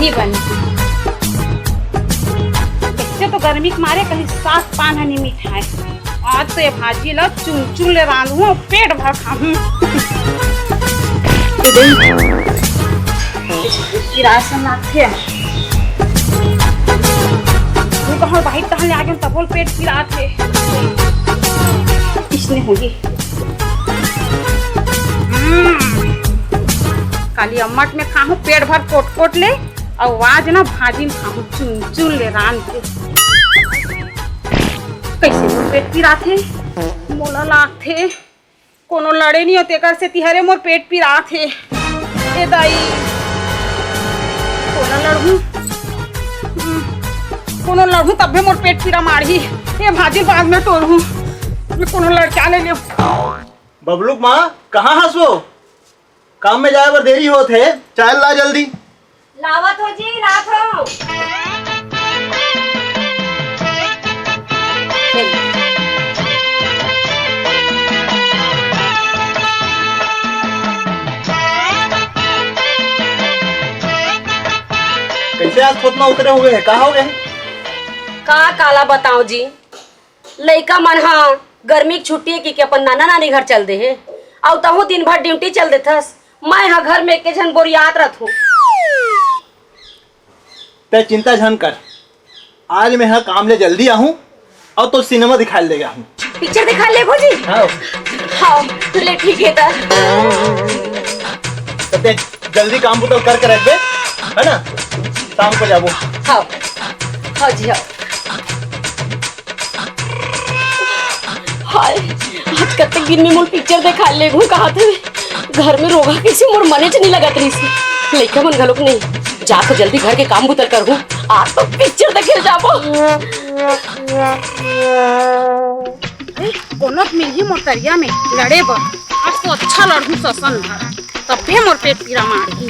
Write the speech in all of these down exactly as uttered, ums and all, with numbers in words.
ही बनी। कइसे तो गर्मी के मारे कहीं साग पान ह नइ मिठाय। आज तो ये भाजी ला चुन चुन ले रांधहूं, पेट भर खाहूं। किरासन लागथे। तू कहाँ भाई, तहाँ ले आगे तभो ले पेट पिरात हे। इसने होही। हम्म। काली अम्मट में खाहूं पेट भर कोट कोट ले, अउ आज ना भाजी में खाहूं चुन चुन ले रांध के। कइसे मोर पेट पिरात हे, मोला लागथे कोनो लड़े नइ हो तेकर सेती हरे मोर पेट पिरात हे। ए दाई, कोनो लड़हूं, हम्म, कोनो लड़हूं तभे मोर पेट पीरा मारही। ए भाजी बाद में टोरहूं, कोनो लड़का ले ले। बबलू के माँ, कहाँ हस वो? काम में जाए बर देरी होत हे, चाय ला जल्दी। लावत हो जी, लावत हो। कइसे आज थोतना उतरे हुए हे, का हो गे? का काला बताओं जी, लइका मन ह गर्मी के छुट्टी हे कहिके अपन नाना नानी घर चल दे हे, अउ तहूं दिन भर ड्यूटी चल देथस। मैं ह घर में एके झन बोरियात रथूं। तै चिंता झन कर, आज मैं ह काम ले जल्दी आहूं अउ तो सिनेमा दिखाय ले आहूं। पिक्चर दिखाय लेबो जी? हाँ। हाँ, ले ठीक हे त। त तै जल्दी काम बुता करके रख दे, है ना? शाम को जाबो। हाँ, हाँ जी, हाँ। हाय, आज कतेक दिन में मोर पिक्चर देखा लेगहूं कहात हवे। घर में रोगा कइसे मोर मनेच नइ लगत रहिस। लइका मन घलोक नइ। जा तो जल्दी घर के काम बुता करहूं। आज तो पिक्चर देखे जाबो। ए, कोनो मिलही मोर तरिया में लड़े बर। आज तो अच्छा लड़हूं ससन भर। तभे मोर पेट पीरा मारही।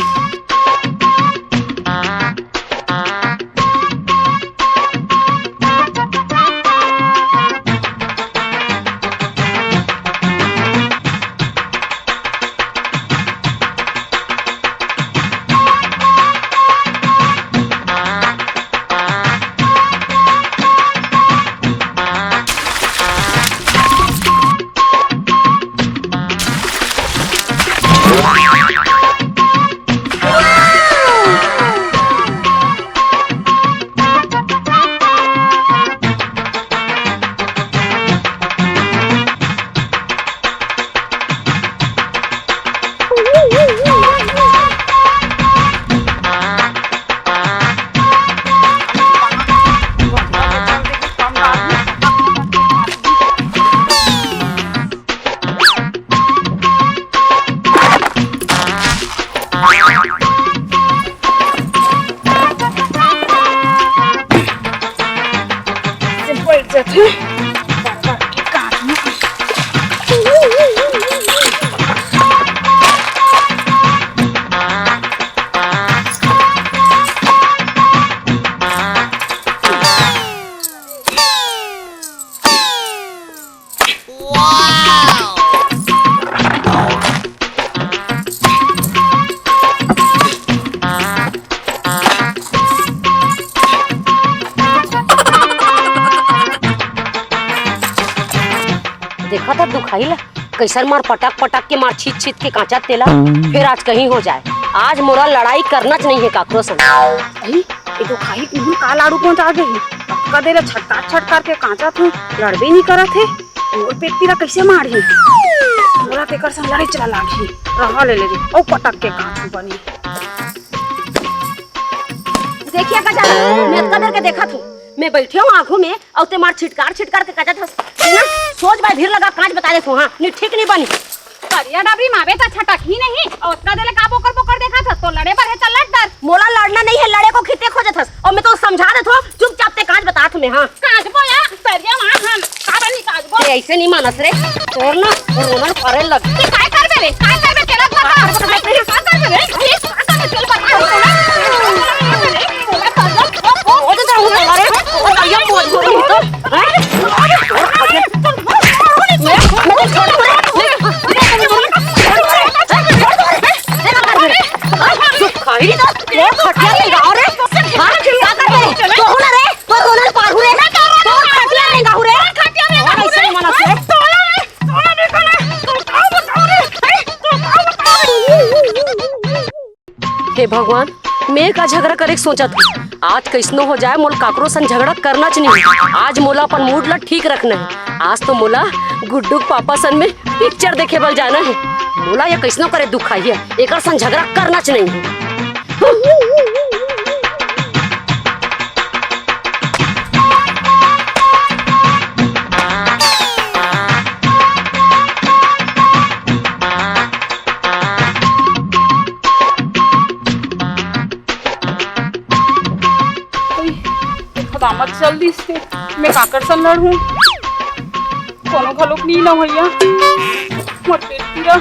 से बैठ जाथे। देखा था दुखाही ला, कइसन मार पटक पटक के मार छीत छीत के कांचत तेला। फेर आज कहीं हो जाए, आज मोला लड़ाई करना च नइ हे काकरो संग। अही, ए दुखाही के मुंह का लाड़ू पहुंचा गे हे। अतका देर छटकार छटकार के कांचत हूं, लड़बे नइ करत हे। मोर पेट पीरा कइसे मारही? मोला तेकर संग लड़े चला लागही। रहा ले ले रे, अउ पटक के कांचहूं बनी। देखिए गजा, मैं अतका देर के देखत हूं। मैं बइठे हूं आघू में, अउ ते मार छिटकार छिटकार के कांचत हस। ना, सोच भाई भीड़ लगा कांच बता देत हूं, हां, नइ ठीक नइ बनी। करिया डबरी मावे त छटक ही नहीं, अउ अतका देर ले का बोकर बोकर देखत हस, तो लड़े बर हे त लड़ डर। मोला लड़ना नइ हे, लड़े को खिते खोजत हस, अउ मैं तो समझा देत हूं, चुपचाप ते कांच बतात हूं मैं, हां। कांच बोया, करिया मां हम, का बनी कांच बो? ते अइसे नइ मानस रे, तोर ना रोना परे लग। ते काय करबे रे? काय करबे? तेला बता। काय करबे रे? ये का करबे? तेला बता। ओ तो जाऊ ना रे। ओ तो ये बोल बोल तो। हैं? मैं, मैं तो छोड़ दे। मैं, मैं तो छोड़ दे। छोड़ दे। छोड़ दे। छोड़ दे। छोड़ दे। छोड़ दे। छोड़ दे। छोड़ दे। ये खटिया पे गाओ रे। भगवान, मैं का झगड़ा करे के सोचत हूँ? आज कइसनो हो जाए, मोला काकरो सन झगड़ा करना च नहीं। आज मोला अपन मूड ला ठीक रखना है। आज तो मोला गुड्डू के पापा सन में पिक्चर देखे बर जाना है। मोला ये कइसनो करे दुख आही है, एकर सन झगड़ा करना च नहीं। ओई, खुदा मत जल्दी से, मैं काकर सन लड़हूं? कोनो घलोक नी ना भैया, मोर पेट पीरा।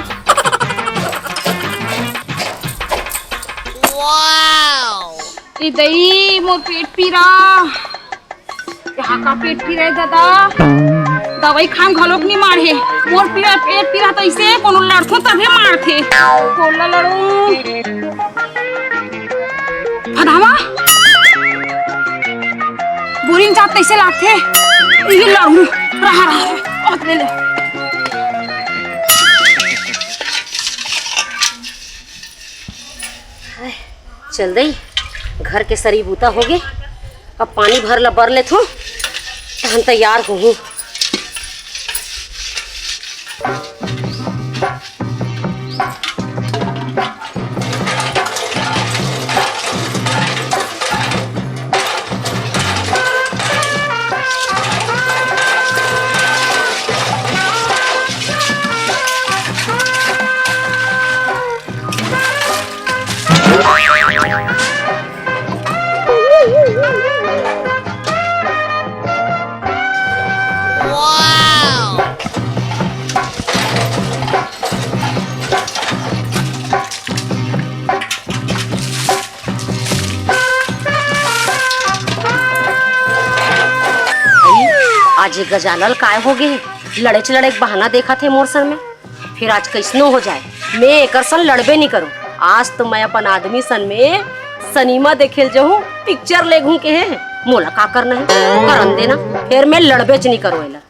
ए दई, मोर पेट पीरा। यहाँ का पेट पीरा हे दादा? दवाई खाम घलोक नी माढ़े। मोर पीरा, पेट पीरा तो इसे कोनो लड़थो तभे माढ़थे। कोला लड़ो। फदावा। बोरिंग जात तैसे लागथे। इही लड़ू। रहा, रहा, रहा। ले, ले। चल दई, घर के सरी बूता होगे। अब पानी भर ला बर लेथों, तहन तैयार होहूं। आज ये गजाला ल काय होगे हे? लड़ेच लड़े के बहाना देखत हे मोर सन में। फेर आज कइसनो हो जाए, मैं एकर सन लड़बे नी करूं। आज तो मैं अपन आदमी सन में सनीमा देखे ल जाहूं, पिक्चर लेगहूं केहे हे। मोला का करना हे, करन देना, फेर मैं लड़बेच नी करूं एला।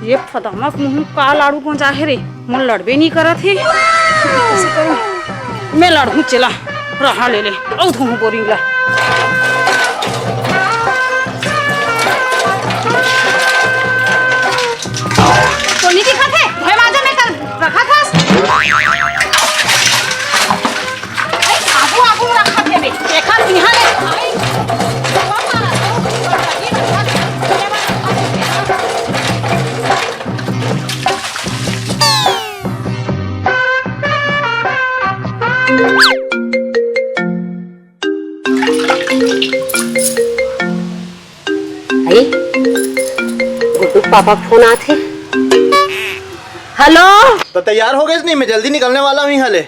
ये फदामक मुंह का लाड़ू गोंजा हे रे, मोर लड़बे नी करत हे। कइसे करूं? मैं लड़हूं, चला, रहा ले ले, अउ धोहूं बोरिंग ला। तो नी दिखत हे, भाई माजा में कल रखा था। अरे, आगू, आगू रखा थे बे। देखा, इहाँ ले तो भाई। अरे, गुड्डू के पापा के फोन आत हे। हेलो। तो तैयार हो गए नहीं? मैं जल्दी निकलने वाला हूँ यहाँ ले।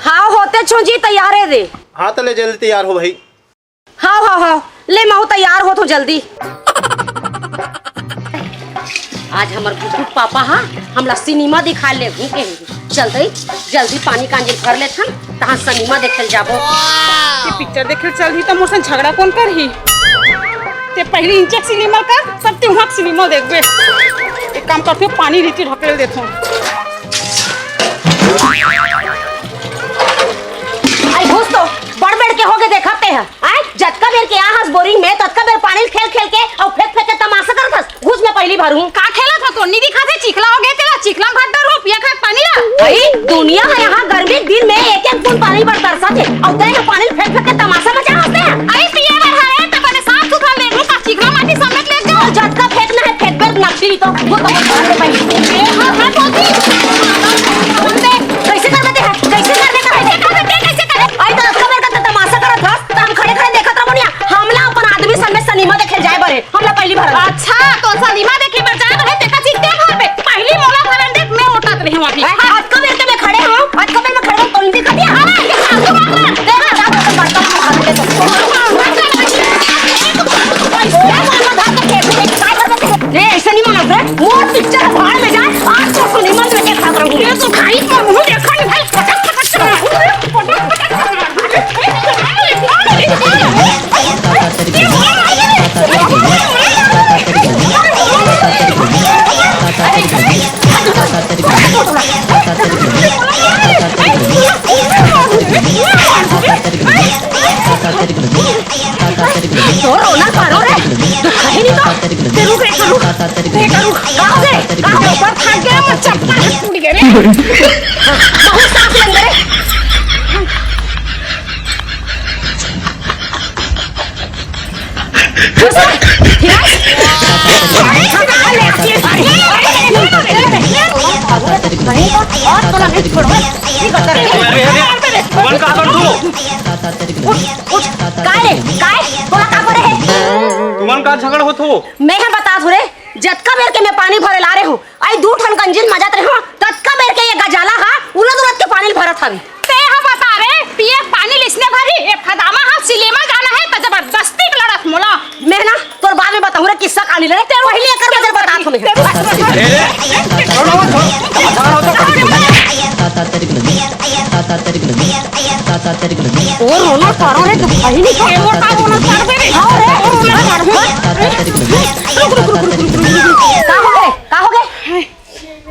हाँ, होते छो जी, तैयार हे रे। हाँ, तो ले जल्दी तैयार हो भाई। हाँ, हाँ, हाँ, ले मैं तैयार होत हूँ जल्दी। आज हमर गुड्डू के पापा हा हमला सिनेमा दिखा ले घूम के। चल दई, जल्दी पानी कांजी भर लेथन, तहाँ सिनेमा देखे ल जाबो। ते पिक्चर देखे ल चलही त मोर संग झगड़ा कोन करही? ते पहिली इंचक सिनेमा कर, सब ते उहाँ के सिनेमा देखबे। एक काम करथे, पानी रीति ढकेल देथों। आई घुस तो बड़ बेड़ के होगे देखत ते ह। आय, जतका बेर के आ हस बोरिंग में, ततका बेर पानी ल खेल खेल के अउ फेंक फेंक के तमाशा करत हस। घुस, मैं पहिली भरहूँ। का खेलत हो तो? नी दिखत हे, चिखला हो गे तेला, चिखला म भर डरहूँ, पिए खाए पानी ला। भाई, दुनिया ह यहाँ गर्मी के दिन में एक एक बूंद पानी बर तरसत हे, अउ तैं ह पानी ल फेंक फेंक के तमाशा मचा हस ते ह। अरे पिए बर हरे, त बने साफ सुथरा ले लूँ, का चिखला माटी समेत ले जाओ। जतका फेंकना हे फेंक बेर, नकली तो, वो तो बता दे भाई। ए, हर, हर बोलती। बोल दे। कइसे कर देते हैं? कइसे कर देते हैं? कइसे कर देते हैं? कइसे कर देते हैं? आई तो अतका बेर का त तमाशा करत हस, त हम खड़े खड़े देखत रहबो निया। हमला अपन आदमी सन में सिनेमा देखे जाए बर हे, हमला पहिली भरन दे। अच्छा, तो सिनेमा देखे बर जाए बर हे, तेका चीज ते घर पे। पहिली मोला भरन दे, मैं ओटत रहे हूँ अभी। हैं? अतका बेर ते मैं खड़े हूँ, अतका बेर मैं खड़े हूँ, तो नहीं दिखत हे? अरे, ये फालतू बात मत। देखा, जा, जा, जा, बर्तन उठा के दे। ए, ऐसे नहीं मानत रे। मोर पिक्चर भाड़ में जाए, आज तो सिनेमा में देख रहा हूँ। ये तो भाई का मुंह देखा नहीं भाई, पटक, पटक, पटक, पटक। चप्पल टूट गया रे। बहुत सांस ले अंदर रे। तुमन का झगड़ होत हो? मैं ह बता थोरे, जतका बेर के मैं पानी भरे ला रहे हूँ, आई दू ठन गंजिल मजत रहे हो, ततका बेर के ये गजाला हा उलद उलद के पानी ल भरत हवे। ते हा बता रे, पिए पानी लिसने भरी, ए फदामा हा सिनेमा जाना है त जबरदस्ती के लड़त मोला। मैं ना तोर बाद में बताहूँ रे किस्सा कहानी ले रे, पहले एकर वजह बता तुम्हें। ओ रोना करो रे, तू कहीं नहीं ए मोटा रोना कर दे रे। आओ रे, ओ रोना कर दे। रुक, रुक, रुक, रुक, रुक, रुक, रुक। का हो गए? का हो गए?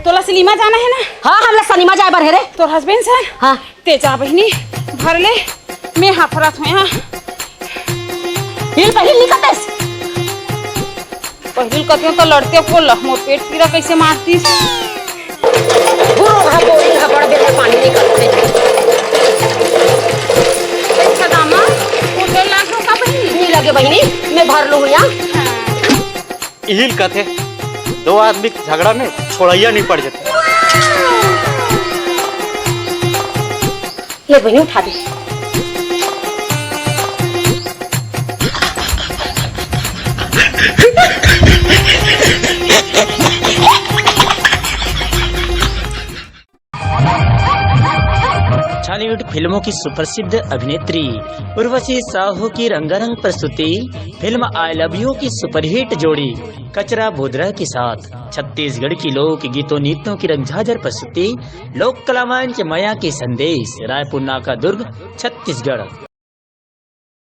तोला सिनेमा जाना है ना? हाँ, हमला सिनेमा जाए बर है रे। तोर हस्बैंड सर? हाँ। ते जा बहिनी, भर ले, मैं हाफरत हूँ यहाँ। हिल पहिल निकलतेस। पहिल कतियों तो लड़ते बोल, मोर पेट पीरा कैसे मारतीस? वो वहाँ बोरिंग है, बड़ बेटा पानी निकलते। अच्छा दामा, वो तो लाख रुपया बहिनी। नहीं लगे बहिनी, मैं भर लूँ यहाँ। हाँ। इहिल कथे, दो आदमी के झगड़ा में छोड़ैया नहीं पड़ जाते। ले बहिनी, उठा दे। छॉलीवुड फिल्मों की सुप्रसिद्ध अभिनेत्री उर्वशी साहू की रंगारंग प्रस्तुति फिल्म आई लव यू की सुपरहिट जोड़ी कचरा भूदरा के साथ छत्तीसगढ़ की लोक गीतों नृत्यों की रंगझाझर प्रस्तुति लोक कला मंच मया के संदेश, रायपुर नाका, दुर्ग, छत्तीसगढ़।